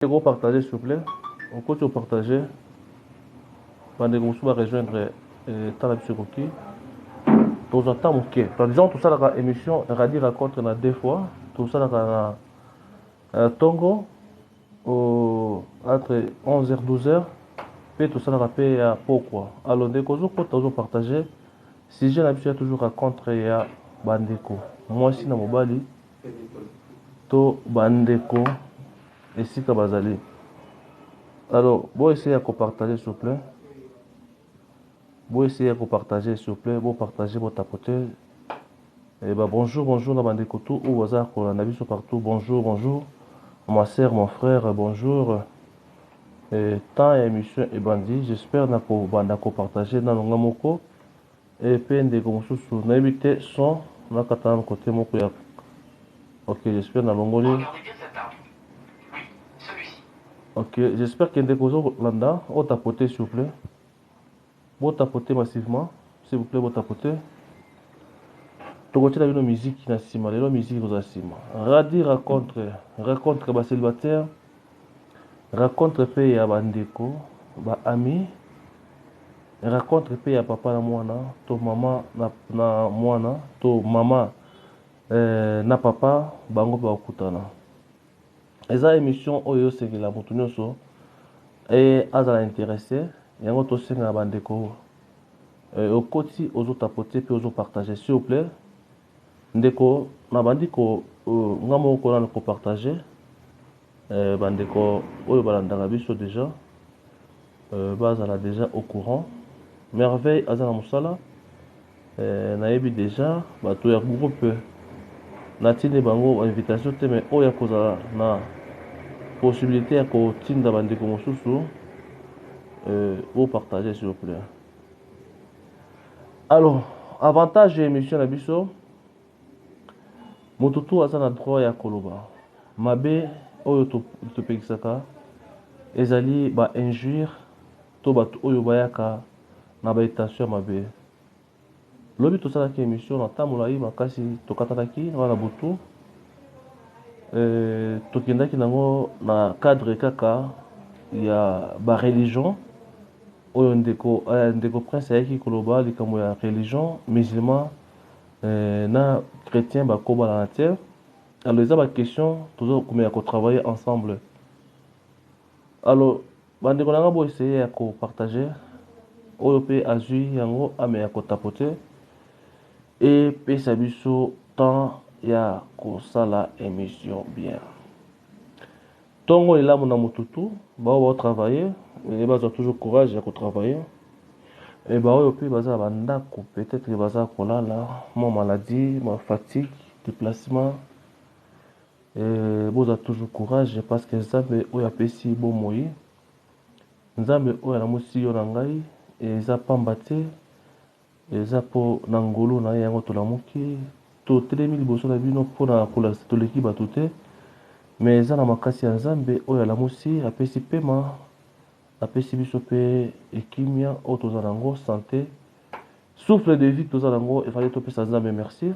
Ndeko partager s'il vous plaît. Okoti opartage bandeko mosusu ba rejoindre tala biso ekoki tozwa temps moke. Disons tosalaka émission Radi Rencontre na deux fois, tosalaka na ntongo entre 11h 12h mpe tosalaka mpe ya pokwa. Alors ndeko ozokota ozopartage sujet na biso ya toujours rencontre ya bandeko mwasi na mobali to bandeko esika bazali. Alors bo essayer ya kopartage s'il vous plaît, bo essayer ya kopartage s'il vous plaît, bopartage, botapote. Et bah bonjour, bonjour na bandeko tout oyo baza kolanda biso partout. Bonjour, bonjour ma sœur, mon frère, bonjour. Et temps ya émission ebandi, j'espère na kobanda kopartage nano nga moko e mpe ndeko mosusu nayebi te son nakata nano kote moko ya. Ok, j'espère nalongoli. Ok, j'espère que ndeko ozolanda otapote s'il vous plaît, botapote massivement s'il vous plaît, botapote. Tokotiela bino miziki na nsima. Lelo miziki ekozala nsima. Radi Rencontre, rencontre bacélibataire, rencontre mpe ya bandeko baami, rencontre mpe ya papa na mwana to mama na mwana to mama na papa, bango mpe bakutana. Eza émission oyo osengela motu nyonso e azala intéressé. Yango tosengela bandeko okoti ozotapote mpe ozopartage s'il vous plaît. Ndeko nabandi ko nga moko nano kopartage. Bandeko oyo balandaka biso déjà bazala déjà au courant. Merveille aza na mosala. Nayebi déjà bato ya groupe, natindi bango invitation te, mais oyo ya kozala na possibilité ya kotinda bandeko mosusu, bopartage s'il vous plaît. Alors avantage ya émission na biso, moto tu aza na droit ya koloba. Mabe oyo topekisaka ezali ba injure to bato oyo bayaka na baintention ya mabe. Lobi tosalaki émission na ntango molai makasi, tokatanaki wana butu. Tokendaki nango na cadre kaka ya bareligion oyo ndeko Prince ayaki koloba likambo ya religion musulman na chrétien bakobalana te. Alors eza baquestion tozokomeka kotravailler ensemble. Alors bandeko na nga, boessaye ya kopartage. Oyo mpe azwi yango ameya kotapote, epesa biso temps ya kosala émission bien. Ntongo elamu na motutu bao baotravaille, bazwa toujours courage ya kotravaille. E baoyo mpe baza na bandako, peut-être baza kolala, mwa maladie, mwa fatigue, déplacement, bozwa toujours courage parce que Nzambe oyo apesi bomoi, Nzambe oyo alamusi yo na ngai, eza pamba te, eza mpo na ngolu na ye. Yango tolamuki, totelemi liboso na bino mpona kolakisa toleki bato te, mais eza na makasi ya Nzambe oyo alamusi, apesi pema, apesi biso mpe ekimia oyo toza nango, santé, souffle de vie toza nango. Efali topesa Nzambe merci.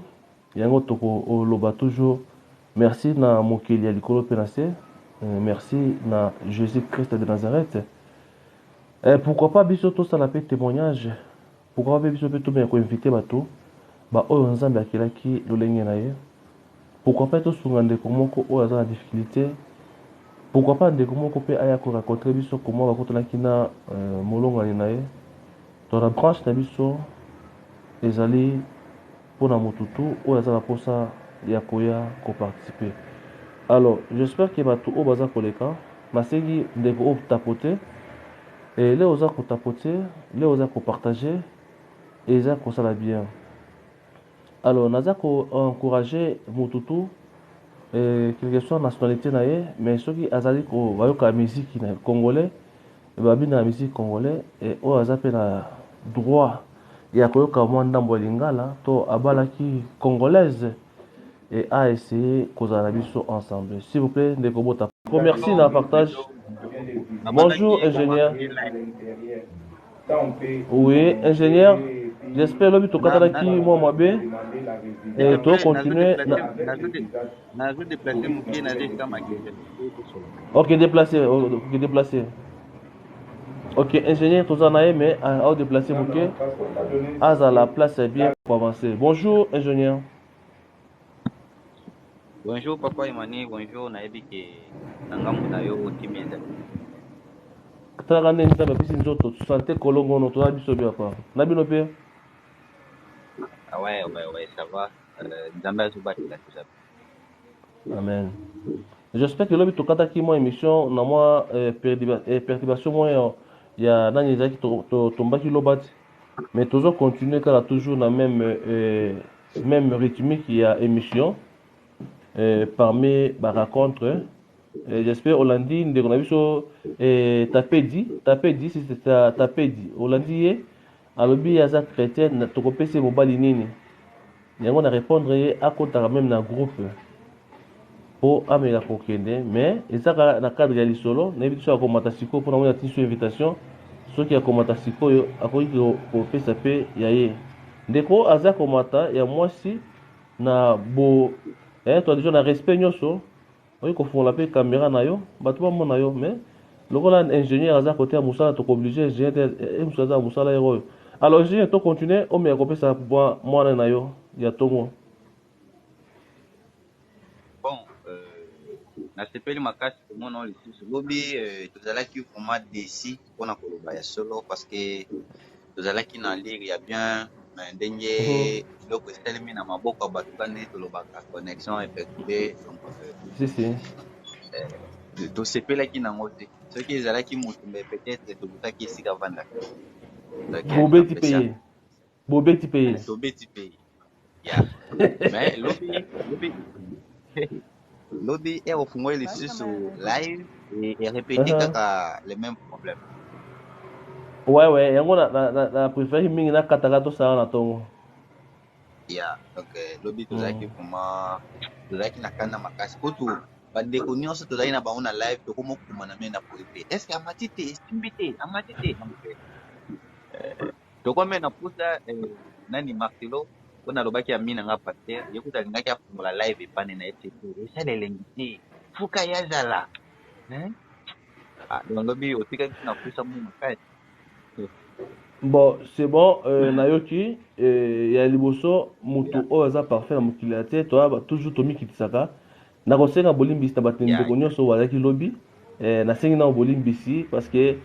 Yango tokoloba toujours merci na mokili ya likolo mpe na se, merci na Jésus Christ de Nazareth. Pourquoi pas biso tosala mpe témoignage? Pourquoi pas mpe biso mpe tomeya koinvite bato baoyo Nzambe akelaki lolenge na ye? Pourquoi pas tosunga ndeko moko oyo aza na difficulté? Pourquoi pas ndeko moko mpe aya koraconte biso comment bakutanaki na molongani na ye? To na branche na biso ezali mpona motu tu oyo aza na mposa ya koya koparticipe. Alors j'espère que bato oyo baza koleka, nasengi ndeko oyo tapote le oza kotapote, le oza kopartage, eza kosala bien. Alors naza koencourage motu tu, quelque soit nationalité na ye, mais soki azali bayoka musique na congolais, babina na musique congolais, oyo aza mpe na droit ya koyoka mwa ndambo ya lingala to abalaki congolaise et a essayé kozala na biso ensemble. S'il vous plaît ndeko bota. Merci na partage. Bonjour ingénieur. Oui, ingénieur. J'espère lobi tokatanaki mwa mabe S'il eh, te plaît, nazo tocontinue déplacer, na. Nazo déplacer moke, nazo esika magasin. Ok, déplacé, ok, déplacé. Ok, ingénieur toza na ye, mais aodéplace moke, azala place ya bien pour avancer. Bonjour ingénieur. Bonjour papa Emani, bonjour, nayebi ke na ngambo na yo kimia ezali. Talaka nde Nzambe apesi nzoto sante kolongono, toza biso bien pa na bino mpe. Ah ouais, ça va. Nzambe azobatela, toza. Amen. J'espère que lobi tokataki mwa émission na mwa perturbation mwa ya nani ezalaki, tombaki loba ti, mais tozo continuer kaka toujours na même rythmique ya émission parmi barencontre. J'espère olandi ndeko na biso Tapedi, Tapedi, si c'est Tapedi, olandi ye, alobi ye aza chrétien, tokopesa ye mobali nini? Yango na répondre ye akotaka même na groupe mpo ameka kokende, mais eza kaka na cadre ya lisolo. Nayebi biso akomata sikoyo mpona moni atindi so invitation. Soki akomata sikoyo, akoki kopesa mpe ya ye. Ndeko aza komata ya mwasi na bo to déjà na respect nyonso, oyi kofungola mpe caméra na yo, bato bamona yo. Mais lokola ingénieur aza kote ya mosala, tokooblige ingénieur te, mosu aza ya mosala ye oyo. Alors ingénieur, tocontinue, omeka kopesa mwana na yo ya ntongo. Bon, nasepeli makasi komona oyo lisusu. Lobi tozalaki vraiment déçu mpona koloba ya solo, parce que tozalaki na lire ya bien, mais ndenge biloko esalemi na maboko ya bato ka ndenge tolobaka, connexion eperturbe, donc Si si. Tosepelaki nango te. Soki ezalaki motu, mais peut-être tolukaki esika avandaka. Donc Bobeti mpe ye, bobeti mpe ye. Tobeti mpe ye ya, mais lobi ere ofungoli lisusu live, erépété kaka le même problème. Ouais, yango na préféré mingi nakataka, tosala na ntongo. Ya, donc lobi tozalaki vraiment, tozalaki na kanda makasi. Kutu bandeko nyonso tozalaki na bango na live, tokomokuma na me na privé: est ce que amati te? Esimbi te, amati te. Donc tokomi na pusa nani, Marcelo, mpona alobaki ami na nga pasteur, ye kutu alingaki afungola live epane na ye te, esala elengi te, fuka ye azala. Ah, donc lobi otikaki biso na pusa mo makasi. Bon, c'est bon, nayoki ya liboso, motu oyo aza parfait na mokili ya te. Toya toujours tomikitisaka nakosenga bolimbisi na bato, ndeko nyonso oyo bazalaki lobi. Nasengi nao bolimbisi parce que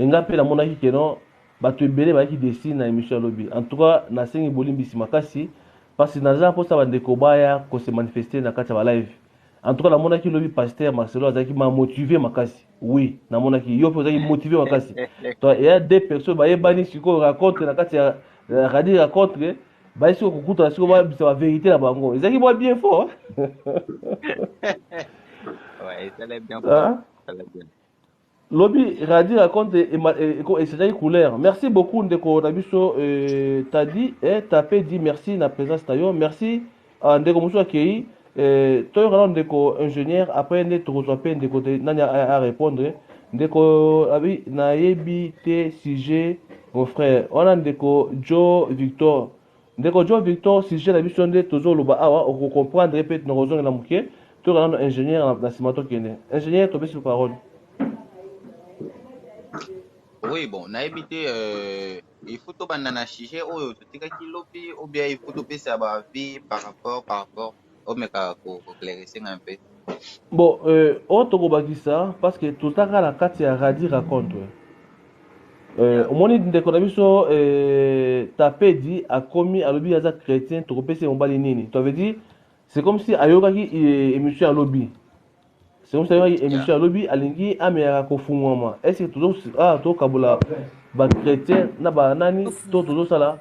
nga mpe namonaki ke non, bato ebele bayaki déçus na émission ya lobi. En tout cas nasengi bolimbisi makasi parce que naza mposa bandeko baya kose manifester na kati ya balive. En tout cas namonaki lobi pasteur Marcelo azalaki ma motivé makasi. Oui, namonaki yo mpe ozalaki motivé makasi. To eya deux personnes bayebani sikoyo, rencontre na kati ya radi rencontre, baye sikoyo kokutana, sikoyo babisa bavérité na bango, ezalaki mwa bien fort. Ouais, esala bien. Ah? Esala bien. Lobi radi raconte echangeaki couleur. Merci beaucoup ndeko na biso Tadi Tape dit merci na présence na yo. Merci. Ndeko mosusu akei, toyoka nano ndeko ingénieur, après nde tokozwa mpe ndeko te nani a répondre. Ndeko abi nayebi te sujet, mon frère wana, ndeko Joe Victor. Ndeko Joe Victor, sujet na biso nde tozoloba awa, okocomprendre mpe nakozongela moke. Toyoka nano ingénieur, na nsima tokende. Ingénieur, topesi parole. Oui, bon, nayebi te, il faut tobanda na sujet oyo totikaki lobi ou bien il faut topesa baavis par rapport omeka koéclaircir un peu. Bon, oyo tokobakisa, parce que tozalaka na kati ya radi raconte, omoni ndeko na biso Tapedi akomi, alobi aza chrétien, tokopesa ye mobali nini? To veut dire c'est comme si ayokaki émission ya lobi, c'est comme si ayokaki émission ya lobi, alingi ameyaka kofungwama. Est ce que tozo tokabola bachrétien na banani to tozosala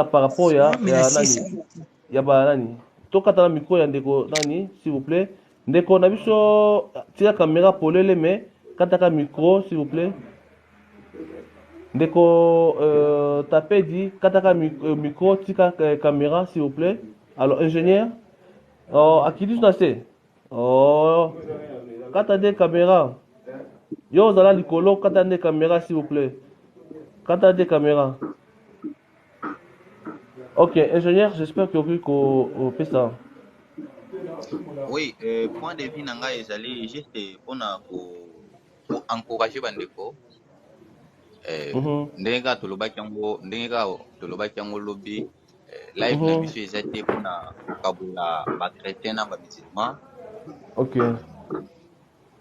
par rapport ya nani, ya banani? Tokata na micro ya ndeko nani, s'il vous plaît. Ndeko na biso, tika caméra polele, mais kataka micro, s'il vous plaît. Ndeko Tapedi, kataka micro, tika caméra, s'il vous plaît. Alors ingénieur, akiti so na se. Oh, kata nde caméra. Yo ozala likolo, kata nde caméra, s'il vous plaît, kata nde caméra. Ok, ingénieur, j'espère que okoki kopesa. Oui, point de vue na ngai ezali juste mpona ko encourager bandeko. Ndenge kaka tolobaki yango lobi, live na biso eza te mpona kokabola bachrétien na bamusulman.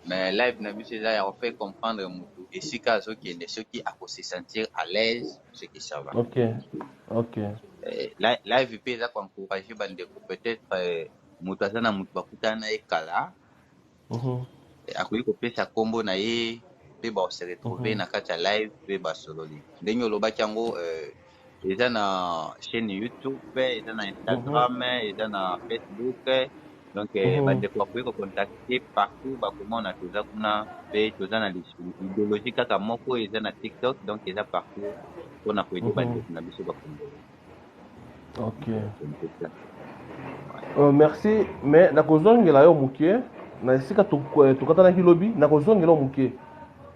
Mais live na biso eza ya kofaire comprendre motu esika azokende, soki akose sentir à l'aise, ce que ça va. Live mpe eza koencourager bandeko. Peut-être moto aza na motu bakutana na ye kala, akoki kopesa nkombo na ye mpe base retrouve na kati ya live mpe basololi ndenge olobaki yango. Eza na chaîne YouTube, eza na Instagram, eza na Facebook. Donc bandeko bakoki kocontacter partout, bakomona toza kuna mpe toza na idéologie kaka moko. Eza na TikTok, donc eza partout mpona koaider bandeko na biso bakongole. C'est un peu ça. Merci, mais nakozongela yo moke na esika tokatanaki lobi. Nakozongela yo moke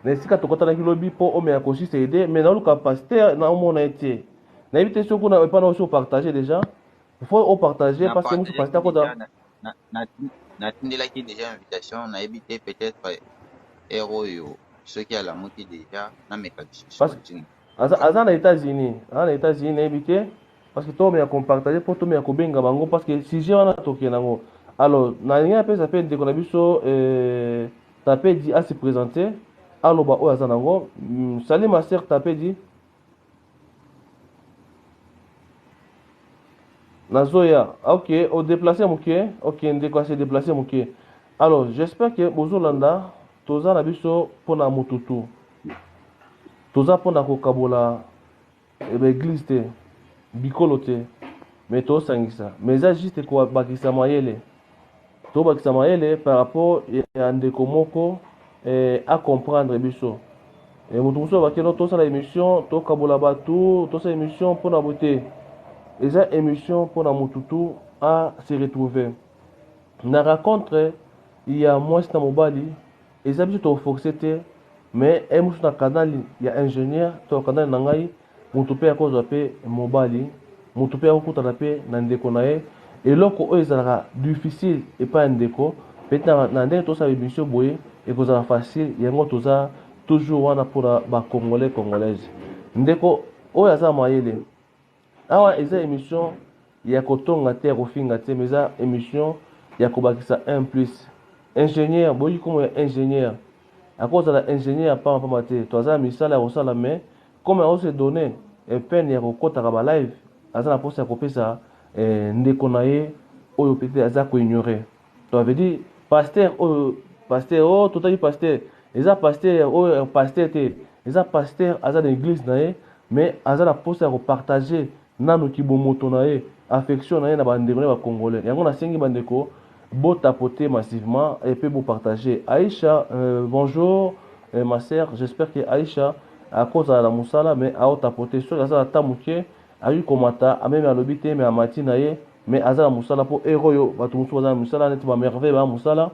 na esika tokatanaki lobi mpo omeka kosisa idée. Mais naoluka pasteur, naomona ye te. Nayebi te soki kuna epa na osi opartage déjà. Il faut opartage parce que mosu pasteur akota. Natindelaki déjà invitation. Nayebi te, peut-être heure oyo soki alamuki déjà, nameka lisusu. Kotinda. Aza na États-Unis, aza na États-Unis, nayebi te, parce que tomeka kopartage mpo tomeka kobenga bango, parce que sujet wana tokende yango. Alors nalingi apesa mpe ndeko na biso Tapedi ase présente, aloba oyo aza nango. Salut ma sœur Tapedi. Nazoya. Ok, odéplace moke. Ok, ndeko ase déplace moke. Alors j'espère que bozolanda. Toza na biso mpona motutu, toza mpona kokabola baéglise te, bikolo te, mais tosangisa. Mais eza juste kobakisa mayele, tobakisa mayele par rapport ya ndeko moko acomprendre biso. Moto mosusu abakeno tosala émission tokabola bato, tosala émission mpona boye te. Eza émission mpona motutu a se retrouver na rencontre ya mwasi na mobali. Eza biso toforce te, mais e mosusu na canal ya ingénieur to canal na ngai, moto mpe akozwa mpe mobali, moto mpe akokutana mpe na ndeko na ye. Eloko oyo ezalaka difficile epai ya ndeko, peut-être na ndenge tosala émission boye ekozala facile. Yango toza toujours wana mpona bacongolais, congolaise. Ndeko oyo aza mayele awa, eza émission ya kotonga te, ya kofinga te, mais eza émission ya kobakisa 1 plus. Ingénieur, boyoki kombo ya ingénieur, akozala ingénieur ya pamba pamba te. To aza na misala ya kosala, mais comme aose donner peine ya kokɔtaka balive, aza na mposa ya kopesa ndeko na ye oyo peut-être aza koignore. Donc veut dire pasteur oyo, pasteur oyo totali, pasteur eza pasteur oyo pasteur te, eza pasteur aza na église na ye, mais aza na mposa ya kopartage nanu kibomoto na ye, affection na ye na bandeko na ye bacongolais. Yango nasengi bandeko botapoter massivement et puis bopartager. Aïcha, bonjour ma sœur. J'espère que Aïcha akozala na mosala, mais aotapoter. Soki aza na ta moke, akoki komata ameme. Alobi te, mais amati na ye, mais aza na mosala mpo heure oyo bato mosusu baza na mosala neti bamerveille baya mosala.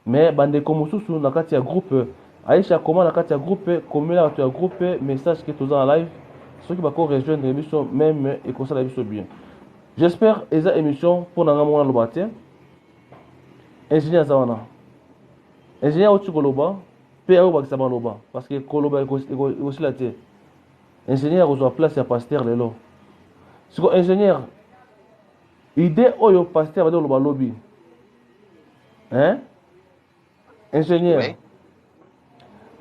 Mais bandeko mosusu na kati ya groupe, Aisha koma na kati ya groupe, komela bato ya groupe message ke toza na live. Soki bako rejoindre biso même, ekosala biso bien. J'espère eza émission mpo na nga moko naloba te. Ingénieur aza wana, ingénieur auti koloba mpe akobakisa maloba, parce que koloba ekosila te. Ingénieur akozwa place ya pasteur lelo. Siko ingénieur, idée oyo pasteur badi koloba lobi, hein, ingénieur? Oui.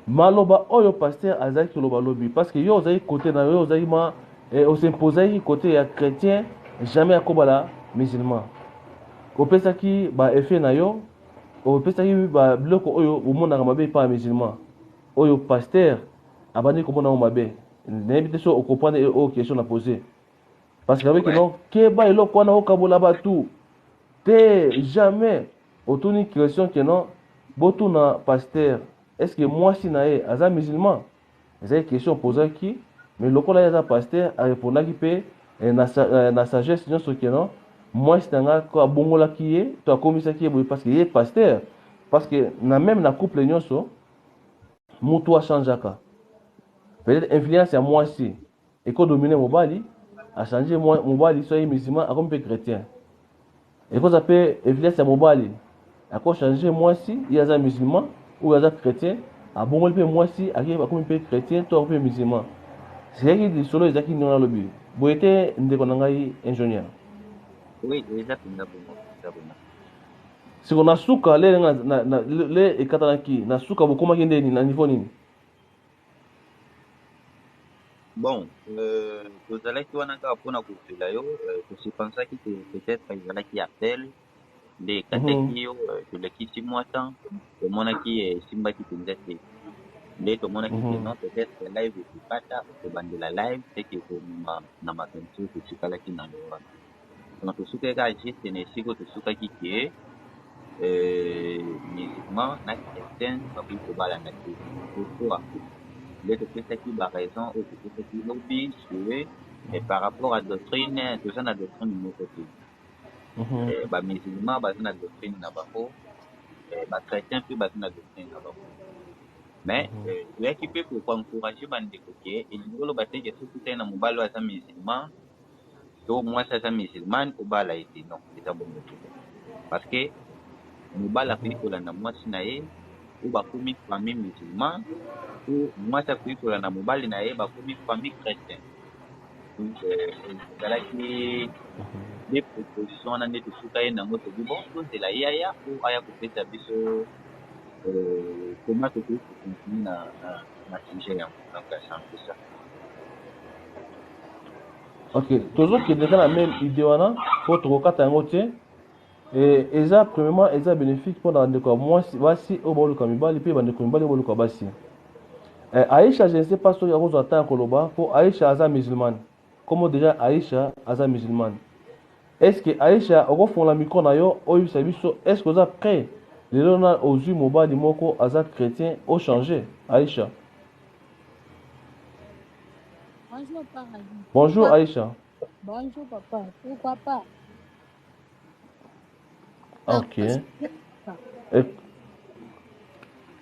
Maloba oyo pasteur azalaki koloba lobi, parce que yo ozalaki côté na yo, ozalaki ma osimposaki côté ya chrétien, jamais akobala musulman. Opesaki baeffet na yo, opesaki biloko oyo omonaka mabe epai ya musulman, oyo pasteur abandi komona yango mabe. Nayebi te so ocomprendre oyo question na pose, parce que abeki non, keba eloko wana okabola bato te, jamais. Otuni question ke non, botuna pasteur, est ce que mwasi na ye aza musulman? Ezali question opozaki, mais lokola ye aza pasteur, arépondaki mpe na sagesse nyonso ke non, mwasi na nga ko abongolaki ye to akomisaki ye boye, parce que ye pasteur, parce que na même na couple nyonso mutu achangeaka. Peut-être influence ya mwasi ekodomine mobali. A changer mobali soki musulman akomi mpe chretien. Ekozala mpe influence ya mobali ako changer mwasi, ye aza musulman ou aza chretien, abongoli mpe mwasi akomi mpe chretien to akomi mpe musulman. Ezalaki lisolo ezalaki ndenge nalobi boye te, ndeko na ngai ingénieur. Oui, eza mpenza bongo, eza bongo. Siko na suka le le ekatanaki na suka, bokomaki nde na niveau nini? Bon, tozalaki wana kaka mpona kozela yo. Tosepensaki ke peut-être ezalaki appel nde ekataki yo. Tolekisi mwa temps, tomonaki esimbaki mpenza te, nde tomonaki ke non, peut-être live ekokata, okobandela live teke ekomema na makanisi oyo totikalaki nango wana. Donc tosukaki kaka juste na esika oyo tosukaki ke musulman na chrétien bakoki kobalana te. Pourquoi? Nde topesaki baraison oyo topesaki lobi ke par rapport à doctrine, toza na doctrine moko te. Bamusulman baza na doctrine na bango, bachrétien mpe baza na doctrine na bango. Mais toyaki mpe koencourage bandeko ke elingi oloba te ke soki okutani na mobali oyo aza musulman to mwasi aza musulmane, obala ye te. Non, eza bongo te, parce que mobali akoki kolanda mwasi na ye oyo bakomi famille musulman, to mwasi akoki kolanda mobali na ye, bakomi famille chrétien. Donc ezalaki nde proposition wana nde tosuka ye nango. Tobi bon, tozela ye aya po aya kopesa biso comment tokoki kocontinue na sujet yango. Donc c'est un peu ça. Ok, tozokende kaka na même idée wana mpo tokokata yango te. Eza premièrement eza bénéfique mpona bandeko ya mwasi, basi oyo baoluka mibali, mpe bandeko mibali oyo baoluka basi. Aisha, je ne sais pas soki akozwa temps ya koloba, mpo Aisha aza musulmane. Comme déjà Aisha aza musulmane, est ce que Aisha okofongola micro na yo, oyebisa biso est ce que oza prêt lelo na ozwi mobali moko aza chrétien, ochange, Aisha? Bonjour, Paradis. Bonjour. Pourquoi Aisha. Bonjour, papa. Pourquoi pas? Ok.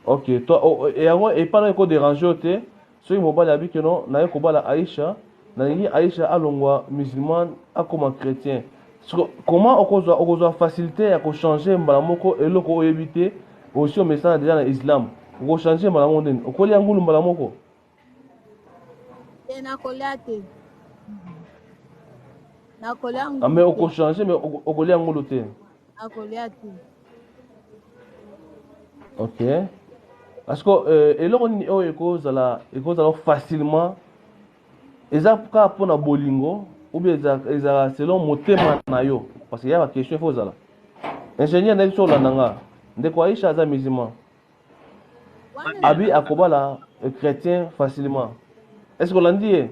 Ok, toi, oh, yango epai na ekodérange yo te soki mobali abi ke non, naye kobala Aisha, nalingi Aisha alongwa musulmane, akoma chrétien? Siko comment okozwa facilité ya kochange mbala moko eloko oyebi te, osi omesana déjà na islam, okochange mbala moko ndeni? Okolia ngulu mbala moko? Te, nakolia te. Nakolia Ah, ngulu mais te. Okochange, mais okolia ngulu te. Nakolia te. Ok, parce que eloko nini oyo ekozala facilement? Eza kaka mpona bolingo ou bien ezala selon motema na yo? Parce que ya baquestion, ifo ozala ingénieur. Nayebi so olanda nga. Ndeko Aisha aza musulman. Wana Abi akobala chrétien facilement. Est ce que olandi ye?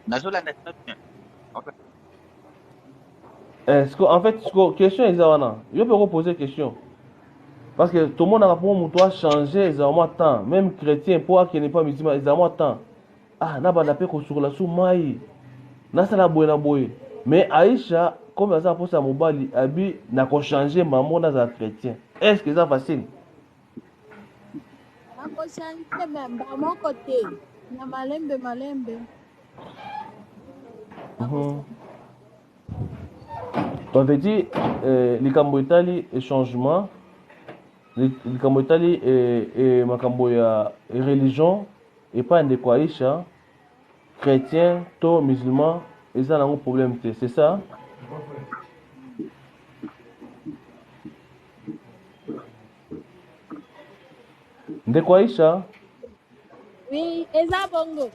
Nazolanda très bien. En fait, En fait, question eza wana, yo mpe okopose question, parce que tomonaka mpo moto achange ezala mwa temps. Même chrétien mpo akende mpo musulman ezala mwa temps. Ah, nabanda mpe kosukola su mai, nasala boye na boye. Mais Aisha, comme aza na mposa ya mobali, abi nakochange mamo, nazala chrétien. Est ce que eza facile? Nakochange, mais mbala moko te, na malembe malembe. Nakochange. Donc veut dire likambo etali changement, likambo etali makambo ya religion epai ya ndeko Aisha, chrétien to musulman, eza nango problème te, c'est ça? Ndeko Aisha? Oui, eza bongo.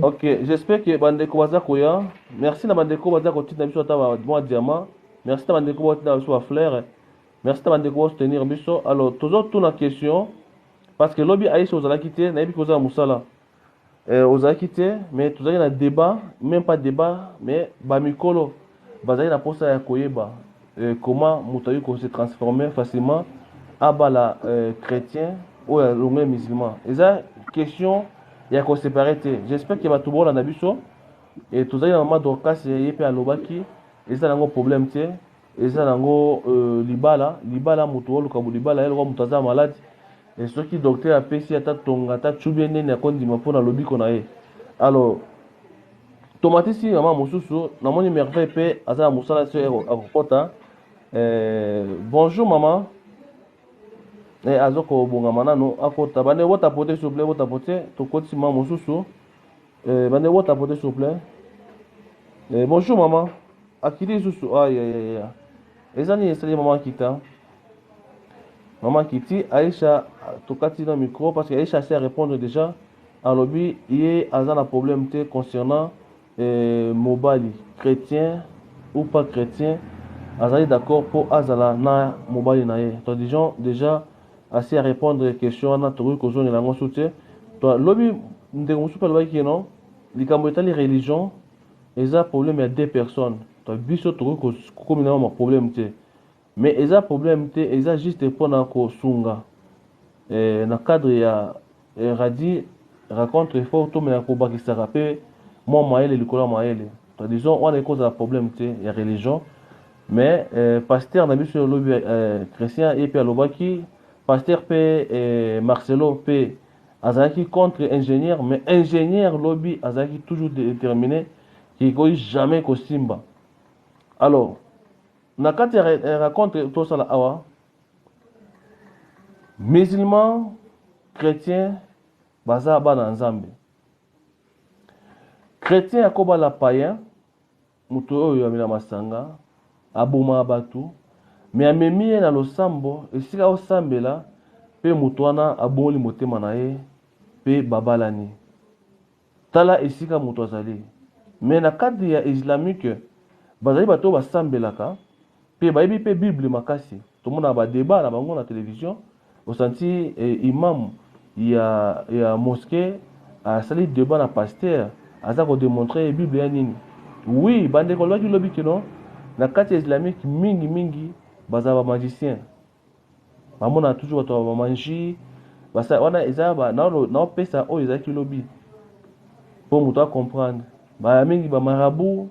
Ok, j'espère que bandeko baza koya. Merci na bandeko baza kotinda biso ata mwa diamant. Merci na bandeko batinda biso bafleur. Merci na bandeko basoutenir biso. Alors tozotuna question parce que lobi Aisha ozalaki te. Nayebi ke oza na mosala, ozalaki te, mais tozalaki na débat, même pas débat, mais bamikolo bazalaki na mposa ya koyeba comment moto akoki kose transformer facilement, abala chrétien oyo alongwe musulman. Eza question ya kosepare te. J'espère ke bato bolanda biso. E tozalaki na mama Dorcas, ye mpe alobaki eza nango problème te. Eza nango libala moto oluka libala ye lokwa moto aza malade. E soki docteur apesi ata tonga, ata cubi, nini, akondima mpona lobiko na ye. Alors Tomatisi mama mosusu, namoni Merveille mpe aza na mosala so akokota. Bonjour mama. Aza kobongama nano akota. Bande botapote s'il vous plaît, botapote. Tokotisi mama mosusu. Bande botapote s'il vous plaît. Bonjour mama. Akiti lisusu. Ay ay ay. Eza nini esali mama akita? Mama akiti. Aisha tokati na micro parce que Aisha asi répondre déjà. Alobi ye aza na problème te concernant mobali chrétien ou pas chrétien, azali d'accord mpo azala na mobali na ye. To disons déjà asi à répondre question wana, tokoki kozongela yango su te. To lobi ndeko mosusu mpe alobaki non, likambo etali religion eza problème ya deux personnes, to biso tokoki kokomina ma problème te, mais eza problème te, eza juste mpona kosunga na cadre ya radi rencontre. Faut tomela kobakisaka mpe mwa mayele likolo ya mayele. To disons wana ekozala problème te ya religion, mais pasteur na biso olobi Christian, ye mpe alobaki, pasteur mpe Marcelo mpe azalaki contre ingénieur, mais ingénieur lobi azalaki toujours déterminé ekoki jamais kosimba. Alors na kati ya rencontre tosala awa, musulman, chrétien baza bana Nzambe. Chrétien akobala païen, moto oyo amela masanga, abomaka bato, me amemi ye na losambo esika osambela, mpe moto wana abongoli motema na ye mpe babalani. Tala esika moto azali. Me na cadre ya islamique, bazali bato oyo basambelaka mpe bayebi mpe Bible makasi. Tomona badébat na bango na télévision, osanti imam ya mosquée asali débat na pasteur, aza kodémontrer Bible ya nini. Oui, bandeko alobaki lobi keno na kati ya islamique mingi mingi bazala bamagicien, bamona toujours bato ya bamagie wana. Eza naopesa oyo ezalaki lobi mpo moto acomprendre. Baya mingi bamarabout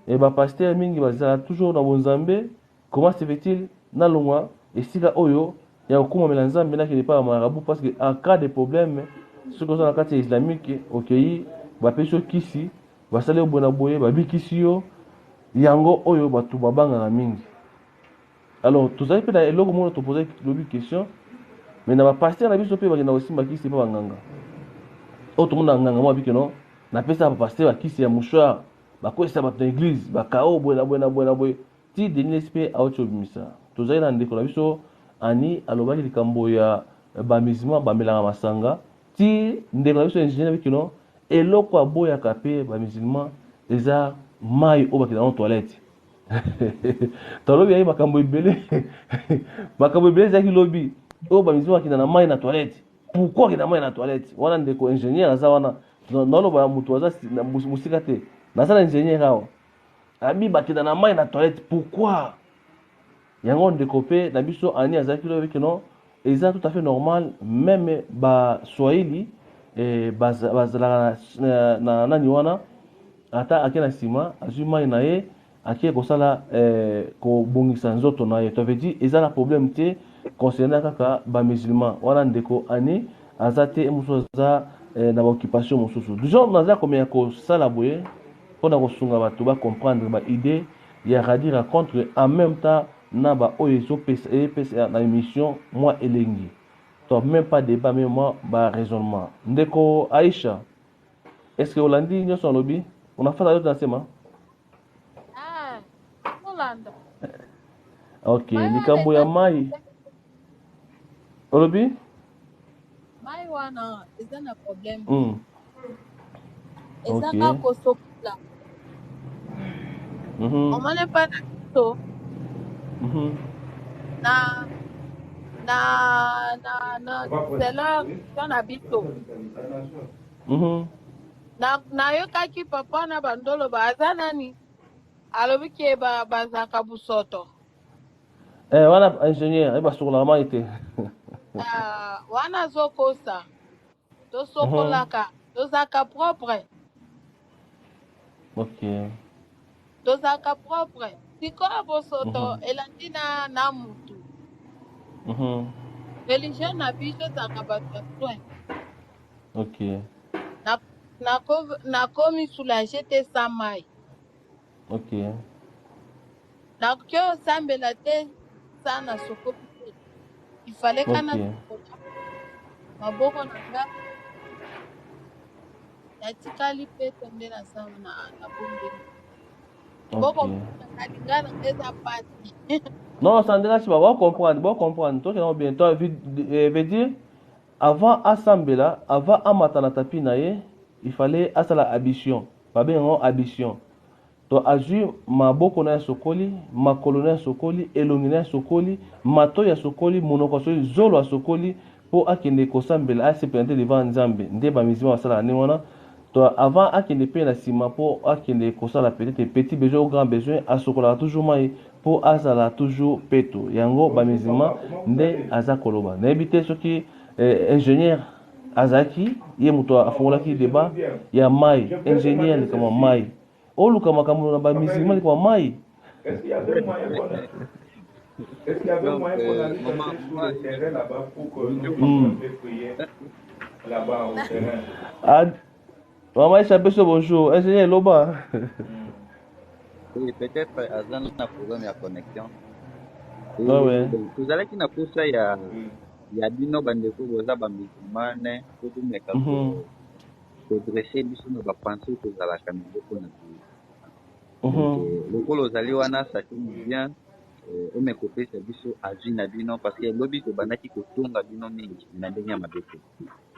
e bapasteur mingi bazala toujours na bonzambe. Comment se fait-il nalongwa esika oyo ya kokumamela Nzambe, nakende epai ya marabout? Parce que en cas de problème, soki oza na kati ya islamique, okei, bapesi yo kisi, basali yo boye na boye, babikisi yo. Yango oyo bato babangaka mingi. Alors tozali mpe na eloko moko topose lobi question, mais na bapasteur na biso mpe bakenda kosimba kisi mpe banganga oyo tomona nganga moko abiki no napesa bapasteur bakisi ya mouchoir, bakwesa bato na église, bakao boye na boye na boye na boye. Ti Denis mpe awuti obimisa. Tozali na ndeko na biso Ani, alobaki likambo ya bamusulman bamelaka masanga. Ti ndeko na biso ingénieur abiki no eloko aboyaka mpe bamusulman eza mai oyo bakenda na toilette. Tolobi yaki makambo ebele, makambo ebele ezalaki lobi oyo bamusulman bakenda na mai na toilette. Pourquoi akenda mai na toilette wana? Ndeko ingénieur aza wana, naloba moto aza mosika te, naza na ingénieur awa, abi bakenda na mai na toilette pourquoi? Yango ndeko mpe na biso Ani azalaki lobi keno eza tout à fait normal, même baswahili bazalaka na nani wana, ata ake na nsima azwi mai na ye, ake kosala kobongisa nzoto na ye. To veut dire eza na problème te concernant kaka bamusulman wana. Ndeko Ani aza te, mosusu aza na baoccupation mosusu. Disons naza komeka kosala boye mpona kosunga bato bacomprendre baidée ya radi rencontre, en même temps na baoyo ezopesa na émission mwa elengi, to même pas débat mais mwa baraisonnement. Ndeko Aisha, est ce que olandi nyonso alobi? Unafata yote nasema? Ah, olanda. Ok, likambo ya mai olobi? Mai wana eza na problème. Eza kaka kosokola. Omoni epai na biso na selon religion na biso, na nayokaki papa na bandoloba aza nani, alobi ke bazalaka busoto. Wana ingénieur aye basokolaka mai te. Ah, wana azokosa. Tosokolaka, tozalaka propre. Tozalaka propre. Sikoyo bosoto elandi na mutu. Religion na biso ezalaka bato ya soin. Na Nakomi soulage te sans mai. Ok. Nakoki osambela te sans nasokoli te. Il fallait ka Ok. nasokola maboko na nga, natikali peto nde nasala na nabondeli. Ok. Bokomona lingala na nga eza pasi. Non, ça ne dérange pas. Bon comprendre, bon comprendre. Toi, tu bien. Toi, veut dire, avant asambela, avant amata na tapis na ye, il fallait asala ablution. Babenga ablution. To azwi maboko na ya sokoli, makolo na ya sokoli, elongi na ya sokoli, matoi ya sokoli, monoko ya sokoli, zolo ya sokoli, mpo akende kosambela, ase présenter devant Nzambe. Nde bamusulman basalaka ndenge wana. To avant akende mpe na nsima mpo akende kosala peut-être petit besoin ou grand besoin, asokolaka toujours mai mpo azala toujours peto. Yango Bonjour bamusulman papa, comment vous nde allez? aza koloba. Nayebi te soki ingénieur azalaki ye moto Non, moi afungolaki aussi je vais débat bien. ya mai. Je voulais Ingénieur demander likambo ya ceci. mai, oluka makambo na Papa bamusulman Eric, likambo ya mai. est-ce qu'il y avait moyen qu'on est-ce qu'il y avait Donc, moyen qu'on arrive un maman, peu sur maman le terrain là-bas pour que nous bonjour puissions maman. un peu prier là-bas au terrain? Ah, mama Aisha biso bonjour. Ingénieur loba. Oui, peut-être aza na problème ya connexion. Ouais, ouais. Donc, tozalaki na posa ya Oui. ya bino bandeko boza bamusulmane po bomeka kodresser biso na bapensées tozalaka nango mpona bino. Donc lokola ozali wana, ça tombe bien, omeka kopesa biso avis na bino, parce que lobi tobandaki kotonga bino mingi na ndenge ya mabe te,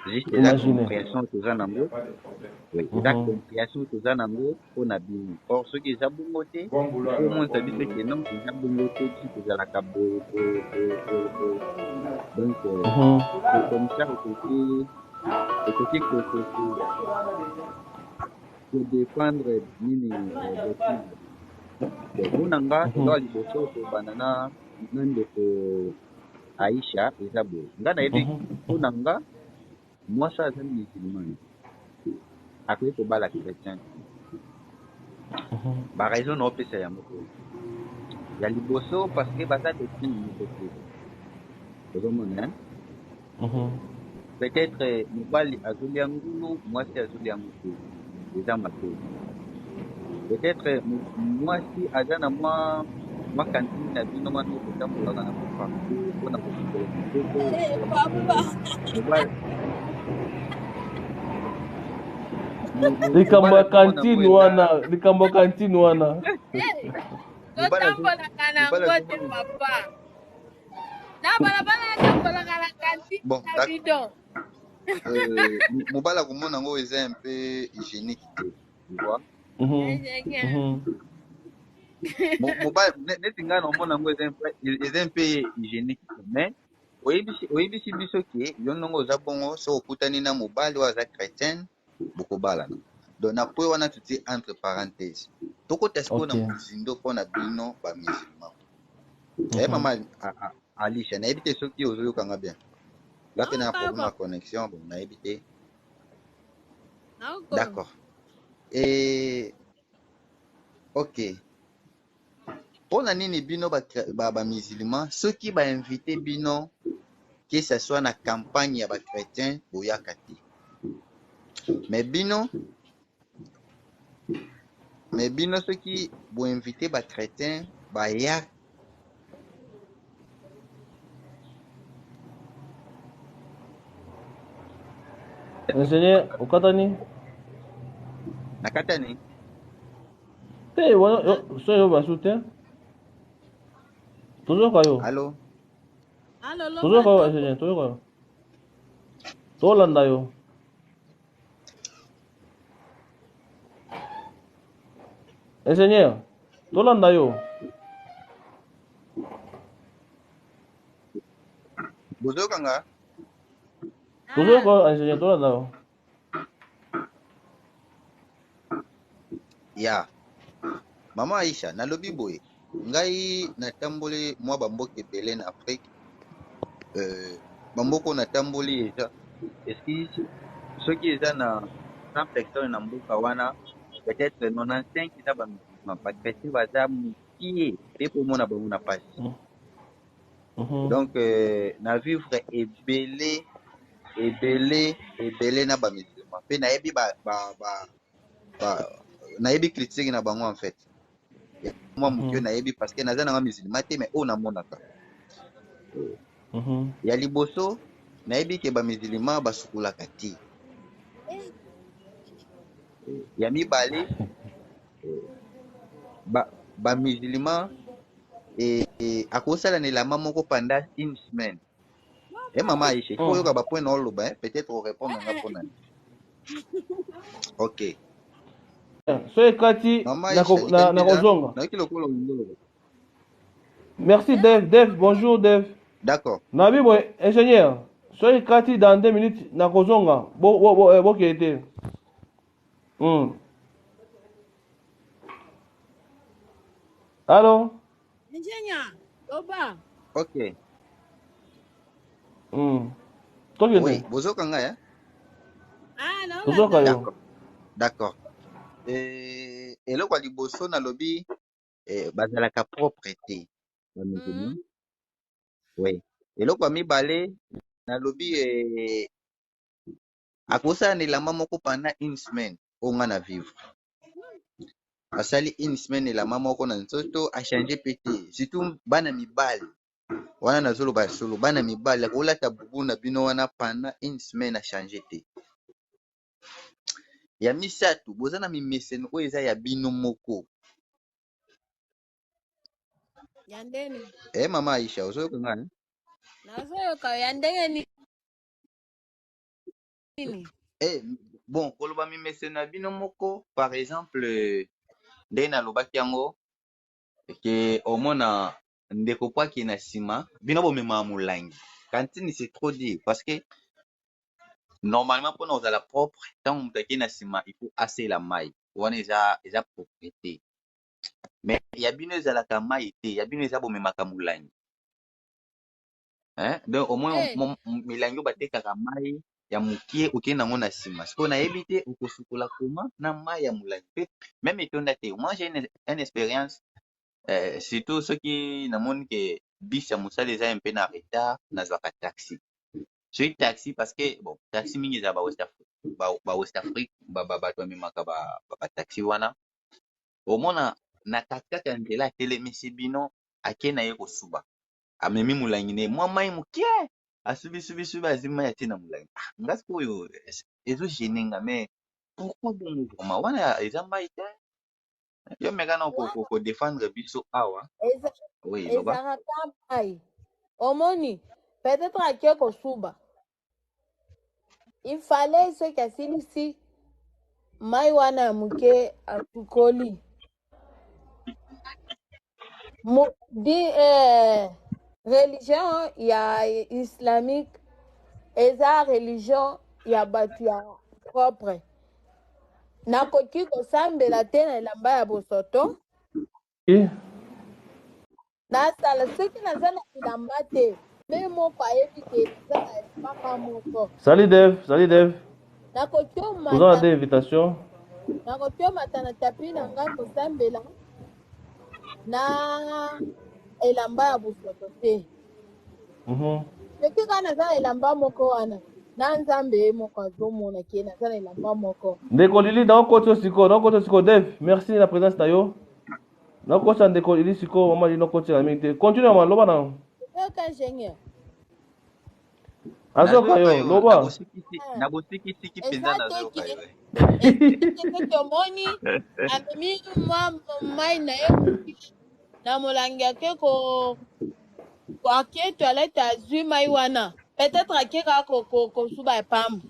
juste eza Imagine. compréhension toza Il n'y a nango. pas de problème. Oui, eza compréhension toza nango mpona bino. Or soki eza bongo te, Bon boulot il faut alors, omonisa bon biso boulot. ke non, eza bongo te, biso tozalaka boye boye boye boye boye. Donc c'est comme ça okoki kodéfendre nini, doctrine na bino. Bon, mpona nga, eloko ya liboso kobanda na ndeko Aisha eza boye: nga nayebi, mpona nga, mwasi aza musulmane akoki kobala chrétien te. Baraison na opesa yango oyo: ya liboso, parce que baza doctrine moko te. Ozomona, hein? Peut-être mobali azolia ngulu, mwasi azolia yango te, eza mabe. Peut-être mwasi aza na mwa cantine na bino wana kotambolaka nango partout mpona kosukola maboko, Eh, kosukola papa. makolo. Mobali Likambo mobali ya azomona yango cantine eza wana, likambo ya cantine wana. Eh, mobali azo totambolaka mobali nango te azomona. Papa, na balabala natambolaka na cantine Bon, na d'accord. bidon. Mobali akomona yango eza un peu hygiénique te, tu vois. Ingénieur. Mobali neti ngai na omona yango eza un peu hygiénique te, mais oyebisi biso ke yo ndongo oza bongo, so okutani na mobali oyo aza chrétienne, bokobalana. Donc na point wana totie entre parenthèse, tokota sikoyo na mozindo mpona bino bamusulman. Mama Alicia, nayebi te soki ozoyokanga bien. Nga mpe na Naoka. problème ya connexion, bon, nayebi te. Naoka. D'accord. Et ok, mpona nini bino bamusulman, soki bainvite bino, que ce soit na campagne ya bachrétien, boyaka te, mais bino soki boinvite bachrétien, baya? Ingénieur, okatani. Na katani. Te wana so yo basu te, tozoyoka yo. Allo? Allo, loba. Tozoyoka yo, ingénieur, tozoyoka yo, tolanda yo. Ingénieur, tolanda yo. Bozoyokanga? Tozoyoka yo, ingénieur, tolanda yo. Ya mama Aisha, nalobi boye: ngai natamboli mwa bamboka ebele na Afrique. Bamboka oyo natamboli eza eski soki eza na 100 personnes na mboka wana, peut-être 95 eza bamusulman, bachrétien baza mokie mpe mpo omona bango na pasi. Donc na vivre ebele ebele ebele na bamusulman. Mpe nayebi ba, ba, ba, ba, nayebi critique na bango en fait. Ya mwa moke nayebi parce que naza nanga musulman te, mais oyo namonaka. Ya liboso, nayebi ke ba musulman basukolaka te. Ya mibale, ba, ba musulman akosala na elamba moko pendant une semaine. Eh mama Aisha, il faut oyoka ba point na oloba, hein? Peut-être orépondre nga mpona. Ok. So ekati Mama Aisha, likanisi eza nakozonga. Nayoki lokola olingi oloba. Merci Dev. Dev, bonjour Dev. D'accord. Nabi boye, ingénieur, so ekati dans 2 minutes nakozonga. Bokeye te. Allo? Ingénieur, loba. Ok. Tokende. Oui, bozoka ngai, hein? Ah, Tozoka naolanda. yo. D'accord. Eloko ya liboso nalobi, bazalaka propre te, ba musulman. Oui. Eloko ya mibale nalobi, akosala na elamba moko pendant une semaine. Oyo nga na vivre, asali une semaine elamba moko na nzoto, achange pe te. Surtout bana mibali wana, nazoloba ya solo, bana mibali akolata bubu na bino wana pendant une semaine, achange te. Ya misato, boza na mimeseno oyo eza ya bino moko. Ya ndeni? Mama Aisha, ozoyoka ngai, eh? Nazoyoka. Ya ndenge nini? Bon, koloba mimeseno ya bino moko, par exemple ndenge nalobaki yango ke omona ndeko po akende na nsima, bino bomemaka molangi kantine, c'est trop dire, parce que normalement mpona kozala propre, ntango moto akei na nsima, il faut asela mai wana, eza propreté. Mais ya bino ezalaka mai te, ya bino eza bomemaka molangi, hein? Donc au moins milangi oyo batekaka mai ya mokie, okende yango na nsima. Sikoyo nayebi te okosukola koma na mai ya molangi mpe même etonda te. Moi, j'ai une expérience, surtout soki namoni ke bus ya mosala eza mpe na retard, nazwaka taxi. Soki taxi, parce que bon, taxi mingi ezala ba West Afrique, ba West Afrique, bato bamemaka bataxi wana, omona na katikati ya nzela atelemisi bino, ake na ye kosuba, amemi molangi na ye, mwa mai mokie, asubisubisubi, azwi mai, atie na molangi. Ah, nga sikoyo ezogêner nga, mais pourquoi bongo vraiment? Wana eza mai te. Yo meka na kodéfendre biso awa. Oui, loba. Ezalaka mai. Omoni, peut-être ake kosuba, il fallait soki asilisi mai wana ya moke, asukoli. Di religion ya islamique eza religion ya bato ya propre. Nakoki kosambela te na elamba ya bosoto. Nasala soki naza na bilamba te, mpe moko ayebi ke naza na elamba moko. Salut Dev, salut Dev. Nakoki Toza na omata de invitation. Nakoki omata na tapis na ngai kosambela na elamba ya bosoto te. Soki kaka naza na elamba moko wana, na Nzambe ye moko azomona ke naza na elamba moko. Ndeko Lili, nakokoti yo sikoyo, nakokoti yo sikoyo. Dev, merci na présence na yo. Nakokotisa ndeko Lili sikoyo. Mama Lili, nakotila mingi te. Continue mama, loba na. Oyoka, ingénieur? Azoka Nazoyoka yo. Yo. Loba. Na bosikisiki mpenza. Eza te Nazoyoka ke yo. Eza te omoni amemi mwa mai na ye moke na molangi, ake ko ake toilette, azwi mai wana, peut-être ake kaka kosuba ya pamba.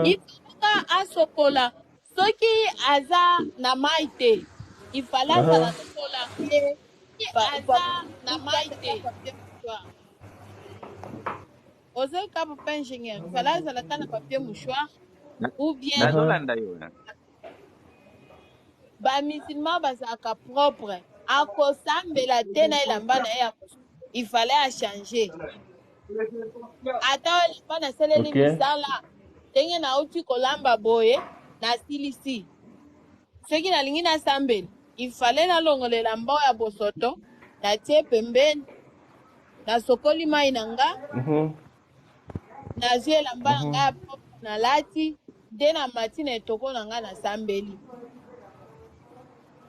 Ifalaka asokola soki aza na mai te, ifale azala sokola aza na mai te. Ozoyoka, papa ingénieur? Ifale azala ata na papier mouchoir ou bien Nazolanda yo. Bamusulman bazalaka propre. Akosambela te na elamba na ye ya, il fallait achange ata elamba nasaleli misala. Ndenge nauti kolamba boye, nasilisi, soki nalingi nasambela, il fallait nalongola elamba oyo ya bosoto, natie pembeni, nasokoli mai na nga, nazwi elamba na ngai ya propre, nalati. Nde na mati na etoko na ngai nasambeli.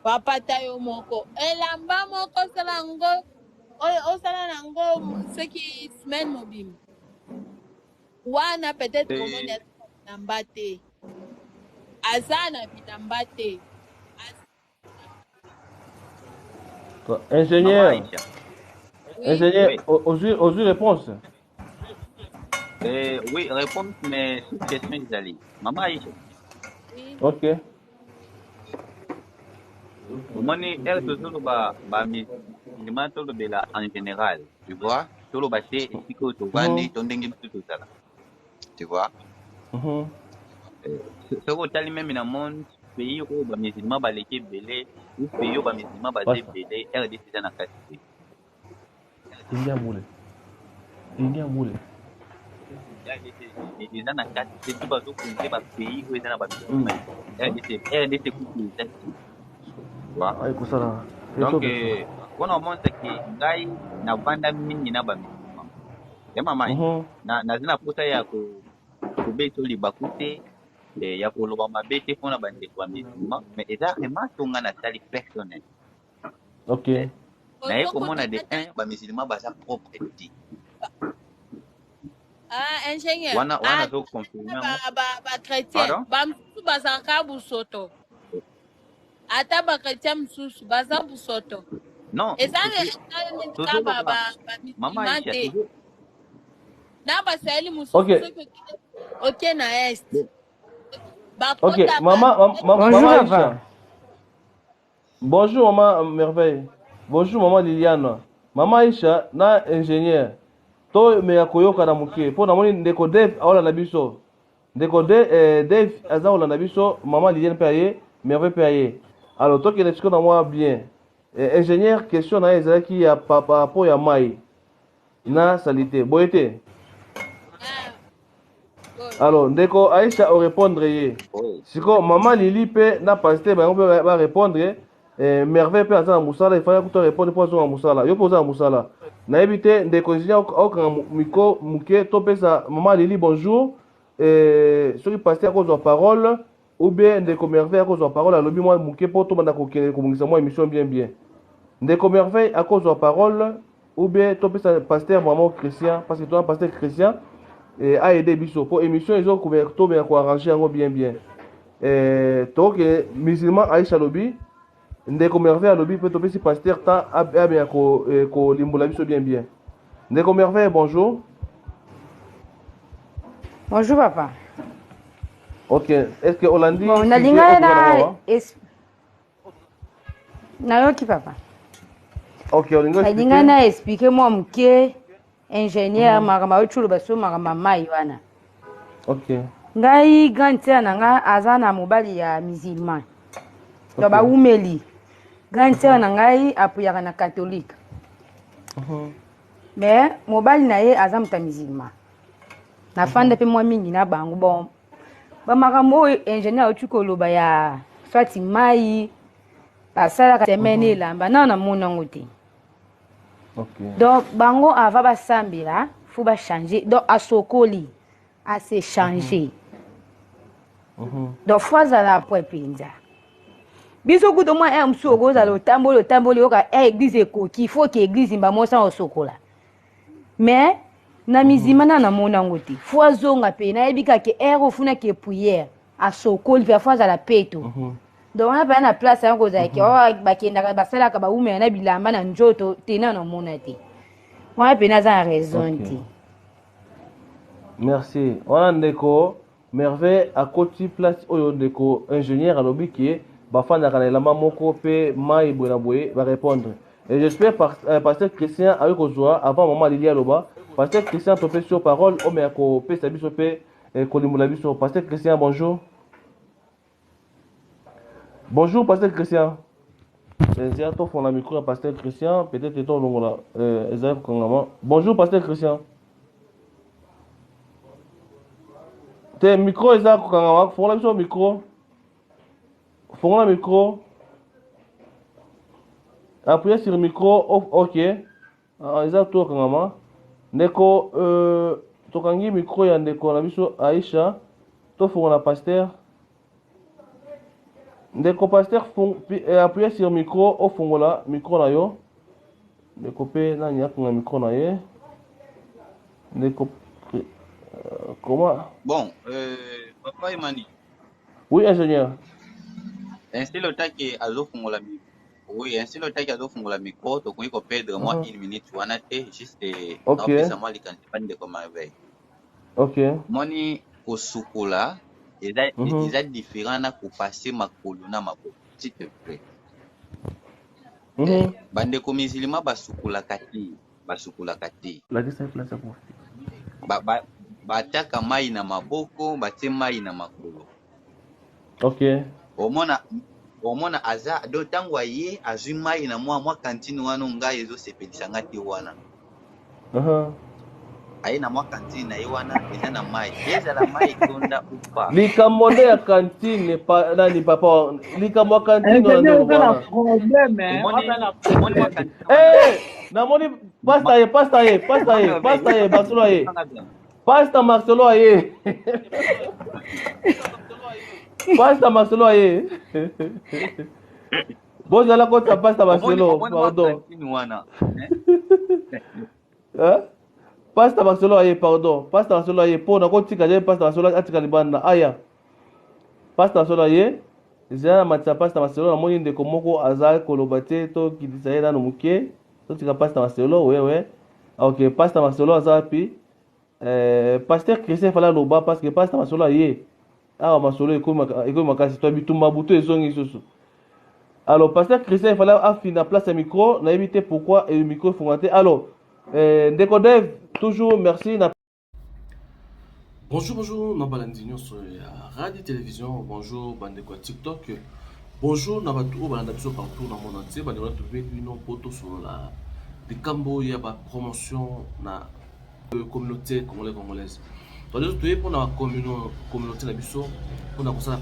Papa ta yo moko elamba moko osala yango oyo osala na yango soki semaine mobimba wana peut-être omoni aza na bilamba te aza na bilamba te. Ingénieur, ingénieur, oui. Ozui réponse. Oui, réponse, mais sous question ezali. Mama Aisha. Oui. Ok. Omoni ere tozoloba bamilima tolobela en général, tu vois, toloba te esika oyo tovandi to ndenge biso tozala, tu vois. Soki otali meme na monde, pays oyo bamusulman baleki ebele ou pays oyo bamusulman baza ebele, RDC eza na kati te. Ingia mule. Ingia mule. RDC eza na kati te, to bazokonte bapays oyo eza na bamusulman. RDC kutu eza te. Ay, kosala. Donc mpona omonisaki ngai navanda mingi na bamusulman ya mama, naza na posa ya kobeta libaku te, ya koloba mabe te mpona bandeko ya musulman, mais eza remarque oyo ngai nasali personnel. Naye komona de un, bamusulman baza propre te. Ah, ingénieur. Wana wana azoconfirme yango. Bachrétien bamosusu bazalaka busoto, ata bachrétien mosusu baza busoto. Non. Eza ka bamusulman te, na basaheli mosusu. Soki oke na Est. Ok, maman, Bonjour, maman. Papa. Aisha. Bonjour, maman Merveille. Bonjour, maman Liliane. Maman Aisha na ingénieur. To me ya koyoka na moke. Po namoni ndeko Dave aolanda biso. Ndeko Dave aza kolanda biso, maman Liliane pe aye, Merveille pe aye. Alors tokende sikoyo na mwa bien. Ingénieur, question na ye ezalaki ya par rapport ya mai na saleté. Boye te? Alors ndeko Aisha orépondre ye. Sikoyo mama Lili mpe na pasteur bango mpe barépondre. Merveille mpe aza na mosala, efali kuta répondre mpo azonga mosala. Yo mpe oza na mosala, nayebi te. Ndeko ingénieur aokanga micro moke, topesa mama Lili bonjour. Soki pasteur akozwa parole ou bien ndeko Merveille akozwa parole, alobi mwa moke mpo tobanda kokende kobongisa mwa émission bien bien. Ndeko Merveille akozwa parole ou bien topesa pasteur mama Christian, parce que tona pasteur Christian aide biso mpo émission ezotobenga koarrange yango bien bien. Tokokende musulman. Aisha alobi, ndeko Merveille alobi, mpe topesi pasteur temps abenga kolimbola biso bien bien. Ndeko Merveille, bonjour. Bonjour, papa. Ok, est ce que olandi? Bon, nalingai na nayoki, papa. Ok, olingi? Nalingai na explique mwa moke ingénieur makambo auti oloba so makambo ya mai wana. Ngai grande sœur na ngai aza na mobali ya musulman, donc bawumeli. Grande sœur na ngai apuyaka na catholique, mais mobali na ye aza moto ya musulman. Nafanda mpe mwa mingi na bango. Bon, bamakambo oyo ingénieur auti koloba ya swati mai basalaka semaine elamba, nao namoni yango te. Donc bango avant basambela, faut bachange. Donc asokoli, ase change. Donc faut azala propre mpenza. Biso kutu mwa ere mosusu okozala otamboli otamboli, oyoka e église ekoki, faut que église mbamosa osokola. Mais na mizima na namoni yango te. Faut azonga mpe nayebi kaka ere ofunaki prière, asokoli mpe faut azala peto. Donc wana mpena na place yango kozalaki oyo bakendaka basalaka bawumela na bilamba na nzoto te, na namona te. Wana mpena aza na raison te. Merci. Wana ndeko Merveille akoti place oyo ndeko ingénieur alobi ke bafandaka na elamba moko mpe mai boye na boye, barépondre. Et j'espère pasteur Christian ayoki kozwa avant mama Lili aloba. Pasteur Christian, topesi yo parole, omeya kopesa biso mpe kolimbola biso. Pasteur Christian, bonjour. Bonjour, pasteur Christian. Nzia tofongola micro ya pasteur Christian, peut-être tolongola ezali kokangama. Bonjour, pasteur Christian. Te, micro eza kokangama. Fongola biso micro, fongola micro, appuyez sur micro. Ok. Ah, eza to kokangama. Ndeko, tokangi micro ya ndeko na biso Aisha. Tofongola pasteur. Ndeko pasteur, appuyer sur micro, ofongola micro na yo. Ndeko mpe nani akonga micro na ye? Ndeko comment? Bon, papa Emani. Oui, ingénieur. Ainsi le temps azofungola micro. Oui, ainsi le temps azofungola micro, tokoki koperdre mwa une minute wana te, juste naopesa mwa likanisi pa ndeko Merveille. Moni kosukola eza eza différent na kopasser makolo na maboko, s'il te plaît. Bandeko musulman basukolaka te, basukolaka te. Lakisa place ya kofi. Batiaka mai na maboko, batie mai na makolo. Omona aza do ntango aye azwi mai na mwa cantine wana, ngai ezosepelisa nga te wana. Aye na mwa cantine na ye wana, eza na mai, ezala mai etonda upa. Likambo nde ya cantine nani, papa, likambo ya cantine wana nde Ingénieur, oza na wana. problème, hein? Omoni Oza na omoni mwa problème. cantine wana. Namoni pasta ye, pasta ye, pasta ye, pasta ye, Marcelo ye. Pasta Marcelo aye. Pasta Marcelo aye. Bozala kota pasta Omoni Marcelo, omoni mwa pardon. cantine wana, eh? Hein? Pasta Marcelo aye, pardon. Pasta Marcelo aye po nakotika je pasta Marcelo atika libanda. Aya. Pasta Marcelo aye. Zela na matisa pasta Marcelo, namoni ndeko moko aza koloba te, tokitisa ye nano moke. Totika pasta Marcelo, ouais. Ok, pasta Marcelo aza wapi? Pasteur Christian fala aloba parce que pasta Marcelo aye. Awa masolo ekomi makasi to bitumba butu ezongi lisusu. Alors pasteur Christian fallait afina place ya micro, nayebi te pourquoi et micro efunga te. Alors ndeko Dev, toujours merci na. Bonjour, bonjour, na balandi nyonso ya radio télévision, bonjour bandeko ya TikTok, bonjour na bato oyo balanda biso partout na monde entier. Bandeko na tobengi bino mpo tosolola likambo ya bapromotion na communauté congolais congolaise. Donc toye mpona communauté na biso mpona kosala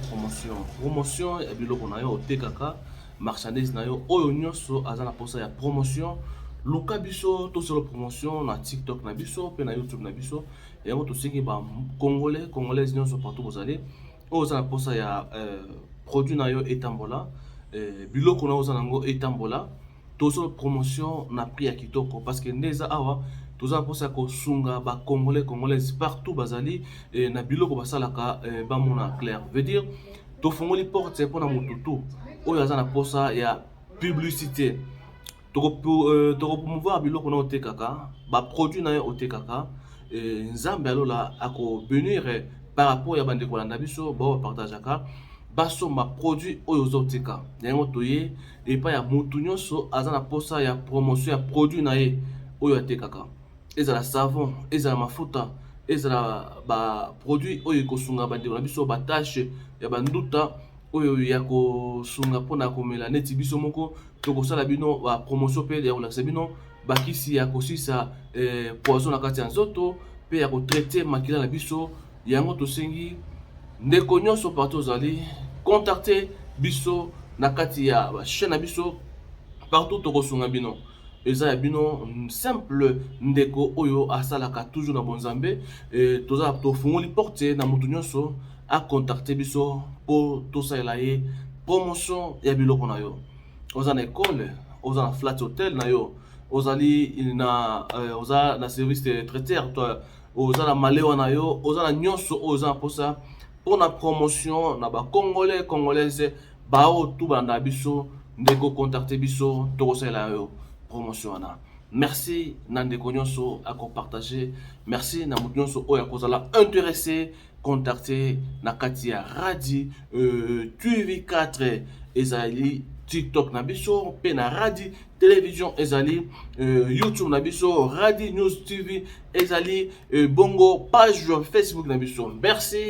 promotion ya biloko na yo otekaka, marchandise na yo. Oyo nyonso aza na mposa ya promotion, luka biso tosala promotion na TikTok na biso mpe na YouTube na biso. Yango tosengi bacongolais congolaise nyonso partout bozali, oyo oza na mposa ya produit na yo etambola, biloko na yo oza nango etambola, tozosala promotion na prix ya kitoko, parce que nde eza awa toza na mposa ya kosunga bacongolais congolaise partout bazali na biloko basalaka, bamona clair. Veut dire tofungoli porte mpona motu tu oyo aza na mposa ya publicité. Tokopromouvoir biloko na otekaka, baproduit na yo otekaka. Nzambe alola akobénir par rapport ya bandeko balanda biso, bao bapartageaka, basomba produit oyo ozoteka. Yango toye epai ya motu nyonso aza na mposa ya promotion ya produit na ye oyo atekaka, ezala savon, ezala mafuta, ezala baproduit oyo ekosunga bandeko na biso, batache ya banduta, oyo ya kosunga mpona komela. Neti biso moko tokosala bino bapromotion mpe ya kolakisa bino bakisi ya kosisa poison na kati ya nzoto mpe ya kotraiter makila na biso. Yango tosengi ndeko nyonso partout ozali, contacte biso na kati ya bachaîne na biso partout, tokosunga bino. Eza ya bino simple ndeko oyo asalaka toujours na bonzambe. Toza tofungoli porte na motu nyonso acontacte biso mpo tosalela ye promotion ya biloko na yo. Oza na école, oza na flat hotel na yo, ozali na oza na service de traiteur to oza na malewa na yo, oza na nyonso oyo oza na mposa mpona promotion na bacongolais congolaise bao tu balanda biso, ndeko, contacte biso, tokosalela yo promotion wana. Merci na ndeko nyonso akopartage, merci na moto nyonso oyo akozala intéressé, contacte na kati ya Radi TV4, ezali TikTok na biso, mpe na Radi Télévision, ezali YouTube na biso, Radi News TV ezali bongo page Facebook na biso. Merci.